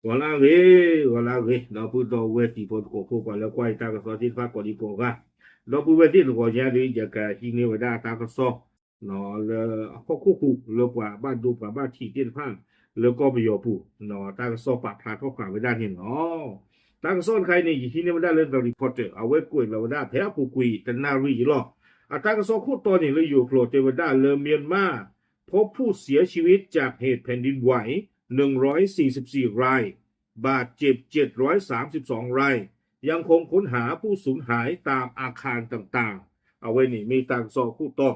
ဂီၤလၢအဂ့ၤ, ဂီၤလၢအဂ့ၤ, ဒီပုၢ်ဒီဝဲၢ်တံၤဖိသကိးဖိ ပှၤလၢကွၢ်ယတၢ်ကစီၣ်သ့ၣ်တဖၣ်ကိးဒံကိးဂၤ, ဒီပုၢ်ဝဲၢ်သ့ၣ်တဂီၤညါဒီး ယကဟံးန့ၢ်ဝဲဒၣ်တၢ်ကစီၣ် လၢဟီၣ်ခိၣ်ဟူးလၢပှၤဘၣ်ဒိပှၤဘၣ်ထံးသ့ၣ်တဖၣ် လၢကီၢ်ပယီၤပူၤ, တၢ်ကစီၣ်ပာ်ဖျါထီၣ်ဃာ်ဝဲဒၣ်န့ၣ်လီၤ. တၢ်ကစီၣ်တခါအံၤန့ၣ် ယဟံးန့ၢ်ဝဲဒၣ်လၢ The Reporter အဝဲကွဲးလီၤဝဲဒၣ်ဖဲအပူၤကွံာ်တနၣ်ရံၣ်အံၤလီၤ. အတၢ်ကစီၣ်ခိၣ်တီန့ၣ်လၢယိၤကျိာ်တဲဝဲဒၣ်လၢ မြန်မာ พบผู้เสียชีวิตจากเหตุแผ่นดินไหว หนึ่งร้อยสี่สิบสี่ราย บาดเจ็บเจ็ดร้อยสามสิบสองราย ยังคงค้นหาผู้สูญหายตามอาคารต่างๆ အဝဲန့ၣ်မ့ၢ်တၢ်ကစီၣ်ခိၣ်တီ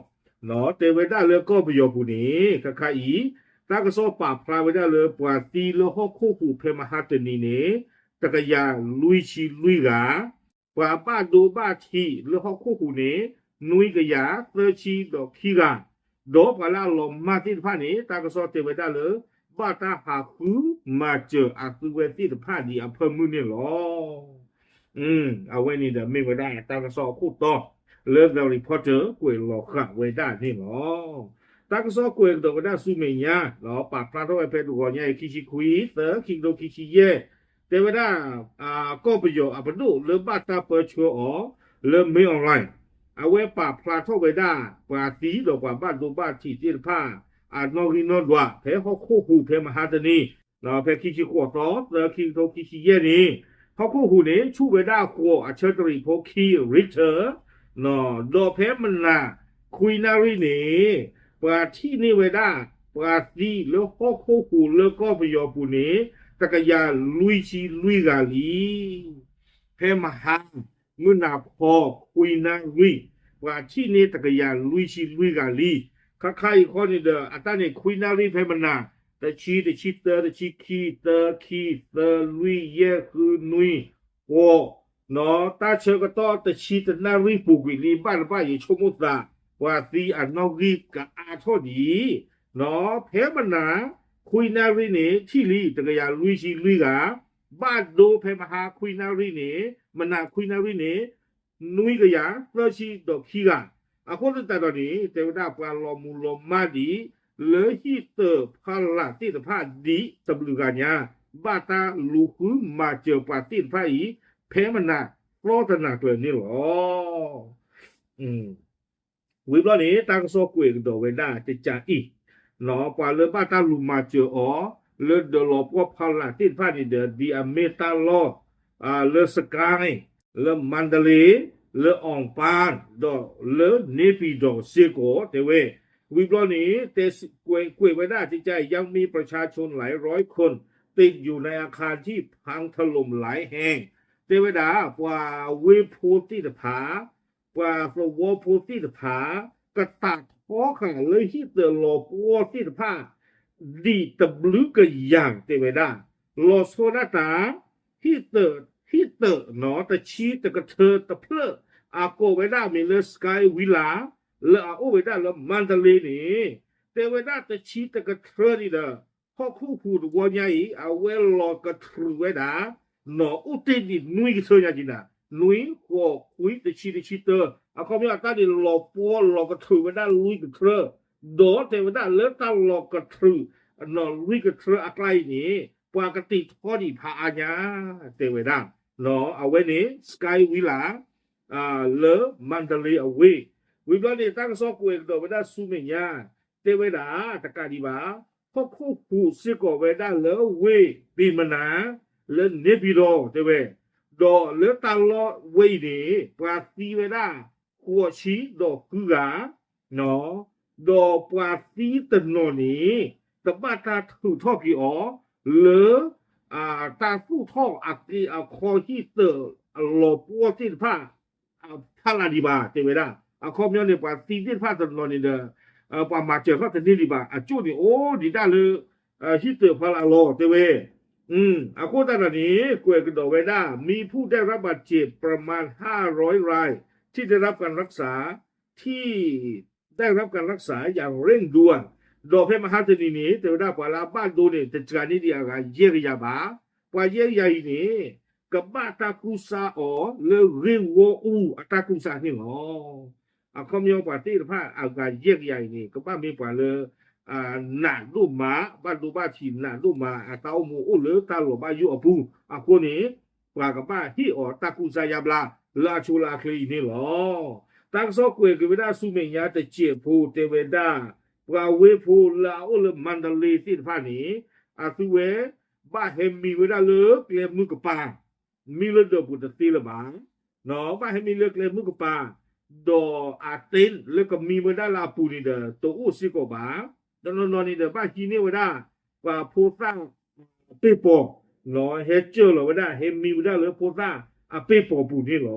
တဲဝဲဒၣ်လၢကီၢ်ပယီၤပူၤန့ၣ် ခါခါအံၤ တၢ်ကစီၣ်ပာ်ဖျါဝဲဒၣ်လၢပှၤသံလၢဟီၣ်ခိၣ်ဟူးဖဲမဟါတနံၤန့ၣ် တကယၤလွံၢ်ဆံလွံၢ်ဂၤ, ပှၤဘၣ်ဒိဘၣ်ထံးလၢဟီၣ်ခိၣ်ဟူးန့ၣ် နွံကယၤသၢဆံဒီးခံဂၤ, ဒီးပှၤလၢအလီၤမၢ်သ့ၣ်တဖၣ်န့ၣ် တၢ်ကစီၣ်တဲဝဲဒၣ်လၢ ဘၣ်တၢ်ဟးဃုမၤစၢၤအသုဝဲသ့ၣ်တဖၣ်ဒံးအဖၢမုၢ်န့ၣ်လီၤ. အဝဲန့ၣ်ဒီးမ့ၢ်ဝဲဒၣ်တၢ်ကစီၣ်အခိၣ်တီ လၢ The Reporter ကွဲးလီၤဃာ်ဝဲဒၣ်န့ၣ်လီၤ. တၢ်ကစီၣ်ကွဲးကဒီးဝဲဒၣ်ဆူမဲာ်ညါ ပာ်ဖျါထီၣ်ဝဲဖဲတဂီၤညါအံၤ ခံဆံခွံ သၢ ခံကထိခံဆံယဲၢ် တဲဝဲဒၣ် ကီၢ်ပယီၤအပဒိၣ်လၢဘၣ်တၢ်ပၢဆှၢအီၤ လၢ Mail Online အဝဲပာ်ဖျါထီၣ်ဝဲဒၣ် ပှၤသံဒီးပှၤဘၣ်ဒိဘၣ်ထံးသ့ၣ်တဖၣ် အနီၣ်ဂံၢ်နီၣ်ဒွး ဖဲဟီၣ်ခိၣ်ဟူးဖဲမဟါတနံၤ ဖဲခံဆံဃိးသီ သၢ ခံကထိခံဆံယဲၢ်န့ၣ် ဟီၣ်ခိၣ်ဟူးန့ၣ် ဆူၣ်ဝဲဒၣ်ဃိးအဆၢတရံးဖိခံ Richter ဒီးဖဲမနၤခွံနၣ်ရံၣ်န့ၣ် ပှၤထံၣ်န့ၢ်ဝဲဒၣ် ပှၤသံလၢဟီၣ်ခိၣ်ဟူးလၢကီၢ်ပယီၤပူၤန့ၣ် တကယၤလွံၢ်ဆံလွံၢ်ဂၤလံ. ဖဲမဟါ မုၢ်နၤခီခွံနၣ်ရံၣ် ပှၤထံၣ်န့ၢ်တကယၤလွံၢ်ဆံလွံၢ်ဂၤလံ. ခါခါအံၤခီန့ၣ်ဒီး အတၢ်န့ၣ်ခွံနၣ်ရံၣ်ဖဲမနၤ တဆံ တဆံသၢ တဆံခံ သၢ ခံ သၢ လွံၢ် ယဲၢ် ဃု နွံ ဃိး တၢ်ဆၢကတီၢ်တဆံတနၣ်ရံၣ်ပူၤကွံာ်လံ ဘၣ်တဘၣ်ယဆိကမိၣ်သး ပှၤသံအနီၣ်ဂံၢ်ကအါထီၣ်ဒံး ဖဲမနၤခွံနၣ်ရံၣ်န့ၣ် ထံၣ်လံတကယၤလွံၢ်ဆံလွံၢ်ဂၤ, ဘၣ်ဒိဖဲမဟါခွံနၣ်ရံၣ်န့ၣ် မနၤခွံနၣ်ရံၣ်န့ၣ် နွံကယၤသၢဆံဒီးခံဂၤ, အဃိသတးဒီးန့ၣ် တဲဝဲဒၣ်ပှၤလီၤမူၤလီၤမၢ်ဒံး လၢဟံၣ်သၢၣ်ဖီလာ်သ့ၣ်တဖၣ်ဒံးတဘျုးဂၤညါ ဘၣ်တၢ်လူၤဃုမၤစၢၤပှၤသ့ၣ်တဖၣ်အံၤ ဖဲမနၤသီတနၤကျၢၤန့ၣ်လီၤ. ဝံၤဘျီန့ၣ် တၢ်ကစီၣ်ကွဲးကဒီးဝဲဒၣ်ကကးအံၤ, ပှၤလၢဘၣ်တၢ်လူၤမၤစၢၤအီၤ လၢဒၢးလီၤပှီၢ်ဖီလာ်သ့ၣ်တဖၣ်န့ၣ်ဒီး ဒ်အမ့ၢ်တၢ်လီၢ် လၢစကဲ, လၢမါဒလ့, လၢအီၣ်ပၢၣ် ဒီးလၢန့ပံၤဒီးစ့ၢ်ကီး တဲဝဲ. ဝံၤဘျီန့ၣ် တဲကွဲးဝဲဒၣ်ကကးအံၤ ยังมีประชาชนหลายร้อยคนติดอยู่ในอาคารที่พังถล่มหลายแห่ง တဲဝဲဒၣ် ပှၤဝ့ၢ်ဖိသ့ၣ်တဖၣ် ပှၤသဝီဖိသ့ၣ်တဖၣ် ကတၢ်ထီဃာ်လၢဟံၣ်သၢၣ်လီၤပှီၢ်သ့ၣ်တဖၣ် ဒံးတဘျုးကယၤ တဲဝဲဒၣ်. လီၤဆီဒၣ်တၢ် ဟံၣ်သၢၣ် ဟံၣ်သၢၣ်တကထၢတဖျၢၣ် အကိးဝဲဒၣ်မ့ၢ်လၢ Sky Villa လၢအအိၣ်ဝဲဒၣ်လၢမါဒလ့န့ၣ် တဲဝဲဒၣ်တဆံတကထၢန့ၣ်ဒီး ဟီၣ်ခိၣ်ဟူးတဝီညါအံၤ အဝဲလီၤကထြုးဝဲဒၣ် နီၢ်အိၣ်တ့ၢ်ဒံးနွံကထၢညါက့ၤနၤ, နွံ ဃိး ခွံ တဆံ တဆံတၢ, အခီပညီအတၢ်န့ၣ်လီၤပှီၢ်လီၤကထြုးဝဲဒၣ်လွံၢ်ကထၢ, ဒီးတဲဝဲဒၣ်လၢတၢ်လီၤကထြုး နီၢ်လွံၢ်ကထၢအကျါအံၤန့ၣ် ပှၤကတ့ၢ်ထီဒံးဖးအါညါ တဲဝဲဒၣ်. အဝဲန့ၣ် Sky Villa လၢမါဒလ့အဝ့ၢ်, ဝံၤဘျီန့ၣ် တၢ်ကစီၣ်ကွဲးကဒီးဝဲဒၣ်ဆူမဲာ်ညါ တဲဝဲဒၣ်တကးဒံးဘၣ် ဟီၣ်ခိၣ်ဟူးစ့ၢ်ကီးဝဲဒၣ်လၢဝ့ၢ်ဘံၣ်မနၤ လၢန့ပံၤဒီး တဲဝဲ, ဒီးလၢတၢ်လီၢ်ဝဲအံၤန့ၣ် ပှၤသံဝဲဒၣ် ဃိးဆံဒီးဃုဂၤ ဒီးပှၤသံတနီၤန့ၣ် တဘၣ်တၢ်ထုးထီၣ်က့ၤအီၤ လၢ တၢ်သူၣ်ထီၣ်အက့အခီဟံၣ်သၢၣ်အလီၤပှီၢ်သ့ၣ်တဖၣ် ဖီလာ်ဒံးဘၣ် တဲဝဲဒၣ်. အခီပညီန့ၣ် ပှၤသံသ့ၣ်တဖၣ်တနီၤန့ၣ်ဒီး ပှၤမၤစၢၤထီၣ်တန့ၢ်ဒံးဘၣ် အကၠိၣ်န့ၣ်အိၣ်ဒံးဒၣ်လၢ ဟံၣ်သၢၣ်ဖီလာ်လီၤ တဲဝဲ. အဃိသတးဒီးန့ၣ် ကွဲးကဒီးဝဲဒၣ် มีผู้ได้รับบาดเจ็บประมาณห้าร้อยรายที่ได้รับการรักษาที่ ได้รับการรักษาอย่างเร่งด่วน ဒီးဖဲမဟါတနံၤန့ၣ် တဲဝဲဒၣ်ပှၤလၢအဘၣ်ဒိန့ၣ် တစှၤန့ၢ်ဒံးအဂၤယဲၢ်ကယၤဘၣ်. ပှၤယဲၢ်ကယၤအံၤန့ၣ် ကဘၣ်တၢ်ကူစါအီၤလၢဂ့ၢ်ဝီအူအတၢ်ကူစါန့ၣ်လီၤ. အခီပညီပှၤသ့ၣ်တဖၣ်အဂၤယဲၢ်ကယၤအံၤန့ၣ် ကဘၣ်မ့ၢ်ပှၤလၢ နးဒိၣ်မး ဘၣ်ဒိဘၣ်ထံးနးဒိၣ်မး အတၢ်အိၣ်မူအိၣ်လၢတၢ်လီၤဘၣ်ယိၣ်အပူၤ အဃိန့ၣ် ပှၤကဘၣ်ဟ့ၣ်အီၤတၢ်ကူစါယါဘျါ လၢအဆိလၢအချ့အံၤန့ၣ်လီၤ. တၢ်ကစီၣ်ကွဲးက့ၤဝဲဒၣ်ဆူမဲာ်ညါတစဲးဖိတဲဝဲဒၣ် ပှၤဝ့ၢ်ဖိလၢအအိၣ်လၢမါဒလ့သ့ၣ်တဖၣ်န့ၣ် အသုဝဲ ဘၣ်ဟဲမံဝဲဒၣ်လၢကျဲမုၢ်ကပၤ မံလၢဒၢးပူၤတသ့လၢၤဘၣ် ဘၣ်ဟဲမံလၢကျဲမုၢ်ကပၤ ဒီးအတ့လၢကမံဝဲဒၣ်လၢအပူၤန့ၣ်ဒီး တအိၣ်စ့ၢ်ကီးဘၣ် တနီၤနီၤန့ၣ်ဒီး ဘၣ်ဟံးန့ၢ်ဝဲဒၣ် ပှၤဖိသၣ်အပ့ၢ်ပီၤ ဟဲစၢၢ်လီၤဝဲဒၣ် ဟဲမံဝဲဒၣ်လၢဖိသၣ်အပ့ၢ်ပီၤပူၤန့ၣ်လီၤ.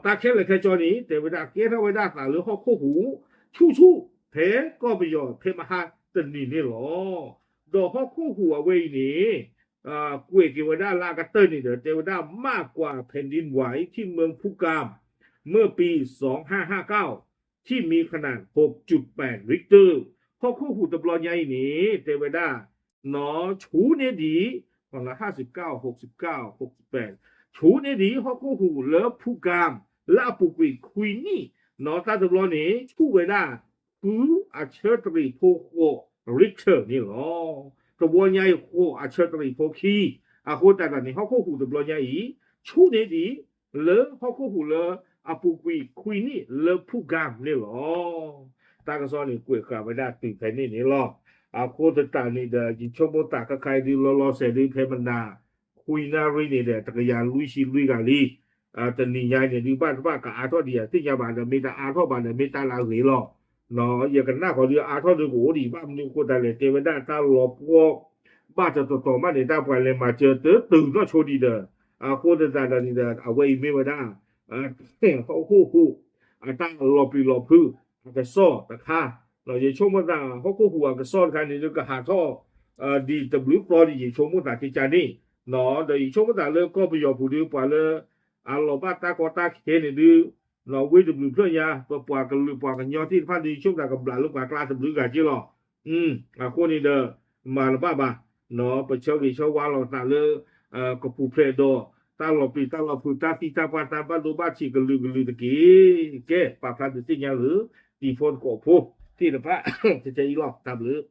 တၢ်ခဲလၢာ်ခဲဆ့န့ၣ် တဲဝဲဒၣ်ကဲထီၣ်ဝဲဒၣ်သးလၢဟီၣ်ခိၣ်ဟူး ဆူၣ်ဆူၣ် ဖဲကီၢ်ပယီၤဖဲမဟါတနံၤန့ၣ်လီၤ. ဒီးဟီၣ်ခိၣ်ဟူးအဝဲအံၤန့ၣ် ကွဲးက့ၤဝဲဒၣ်လၢအကတၢၢ်န့ၣ်ဒီး တဲဝဲဒၣ် มากกว่าแผ่นดินไหวที่เมืองพุกาม เมื่อปีสองห้าห้าเก้า ที่มีขนาดหกจุดแปด ริกเตอร์ ဟီၣ်ခိၣ်ဟူးတဘျီညါအံၤန့ၣ် တဲဝဲဒၣ် ဆူၣ်န့ၢ်ဒံး ห้าสิบเก้า หกสิบเก้า หกสิบแปด ဆူၣ်န့ၢ်ဒံး ဟီၣ်ခိၣ်ဟူးလၢ พุกาม လၢအပူၤကွံာ်ခွံနံၣ် တၢ်တဘျီန့ၣ် ဆူၣ်ဝဲဒၣ် ဃုအဆၢတရံးဖိဃိး Richter န့ၣ်လီၤ. တဘျီညါအံၤ ဃိးအဆၢတရံးဖိခံ အဃိသတးဒီးန့ၣ် ဟီၣ်ခိၣ်ဟူးတဘျီညါအံၤ ဆူၣ်န့ၢ်ဒံး လၢဟီၣ်ခိၣ်ဟူးလၢအပူၤကွံာ်ခွံနံၣ်လၢ พุกาม န့ၣ်လီၤ. တၢ်ကစီၣ်န့ၣ် ကွဲးဃာ်ဝဲဒၣ်တုၤဖဲန့ၣ်န့ၣ်လီၤ. အဃိသတးန့ၣ်ဒီး ယဆိကမိၣ်သးခဲခါအံၤဒုး လီၤလီၤဆဲးဒုး ဖဲမနၤ ခွံနၣ်ရံၣ်န့ၣ်ဒီး တကယၤလွံၢ်ဆံလွံၢ်ဂၤလံ တနံၤညါအံၤန့ၣ်ဒုး ဘၣ်တဘၣ်ကအါထီၣ်ဒံးယၤသ့ၣ်ညါဘၣ်ဒီး မ့ၢ်တအါထီၣ်ဘၣ်ဒီး မ့ၢ်တၢ်လၢအဂ့ၤလီၤ. ယကနၣ်ဃီဒုး အါထီၣ်ဒုးကအိၣ်ဒံးဘၣ်မနုၤအဃိသတးလဲၣ် တဲဝဲဒၣ်တၢ်လီၤပှီၢ် ဘၣ်တတီၤတီၤမးန့ၣ် တၢ်ပှၤလဲၤမၤစၢၤတတုၤနီၢ်ဆိဒံးဒီး အဃိသတးဒီးန့ၣ်ဒီး အဝဲအံၤမ့ၢ်ဝဲဒၣ် ဟီၣ်ခိၣ်ဟူး အတၢ်လီၤပျံၤလီၤဖုး အကစီၣ်တခါ ယဆိကမိၣ်သး ဟီၣ်ခိၣ်ဟူးအကစီၣ်တခါန့ၣ်ဒုး ကဟးထီၣ် ဒ်တဘျုးသီဒ်ယဆိကမိၣ်သးကကါန့ၣ် ဒီးယဆိကမိၣ်သးလၢကီၢ်ပယီၤပူၤဒုး ပှၤလၢ အလီၤဘၣ်တၢ်ကီတၢ်ခဲန့ၣ်ဒုး ဝ့ၢ်တဘျုးဖျၢၣ်ညါ ပပှၤကလုာ်ပှၤကညီသ့ၣ်တဖၣ်ဒုး ယဆိကမိၣ်သးကဘျးလၢပှၤကျါတဘျုးဂၤက့လီၤ. အဃိန့ၣ်ဒီး မၤတဘၣ်ဘၣ် ပဆၢဂ့ၤဆၢဝါလီၤသးလၢ ကပူၤဖျဲးဒီး တၢ်လီၤပျံၤတၢ်လီၤဖုး တၢ်သံတၢ်ပှၢ် တၢ်ဘၣ်ဒိဘၣ်ထံးကလုာ်ကလုာ်တက့ၢ်. ကဲ ပာ်ဖျါဒုးသ့ၣ်ညါလၢ တံၤဖိသကိးဖိသ့ၣ်တဖၣ် ကကဲအံၤလီၤ တၢ်ဘျုး